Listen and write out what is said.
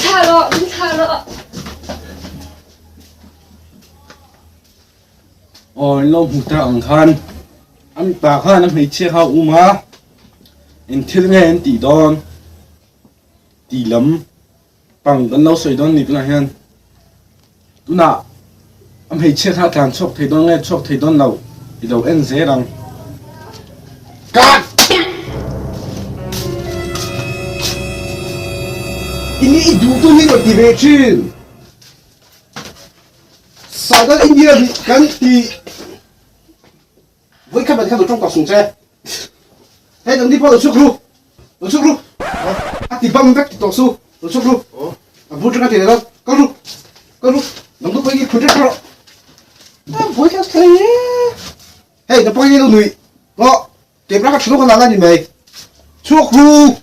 thlah rawh, min thlah rawh. Aw in lo hmu ta ang khan a mipa khan a hmeichhia kha a um a, eng thil nge an tih dawn tih lam pang kan lo sawi dawn ni tunah hian tunah a hmeichhia kha a tlan chhuak thei dawn nge chhuak thei dawn lo i lo en zel ang. Cut! Ini i duh tu hi rawn ti ve thin. Southern India hi kan ti Voi khat khan lo tawng tawh sung che. Hei nangni pawh lo chhuk ru. Lo chhuk ru. A ti bam vek ti tawh su. Lo chhuk ru. A bur tanga ti leh dawn. Kal ru. Kal ru. Nang tu pawh hi phut rek rawh. A voi khat thei e. Hei nang pawh hi lo nui. Aw camera kha tha luak a la la ni mai. Chhuak ru.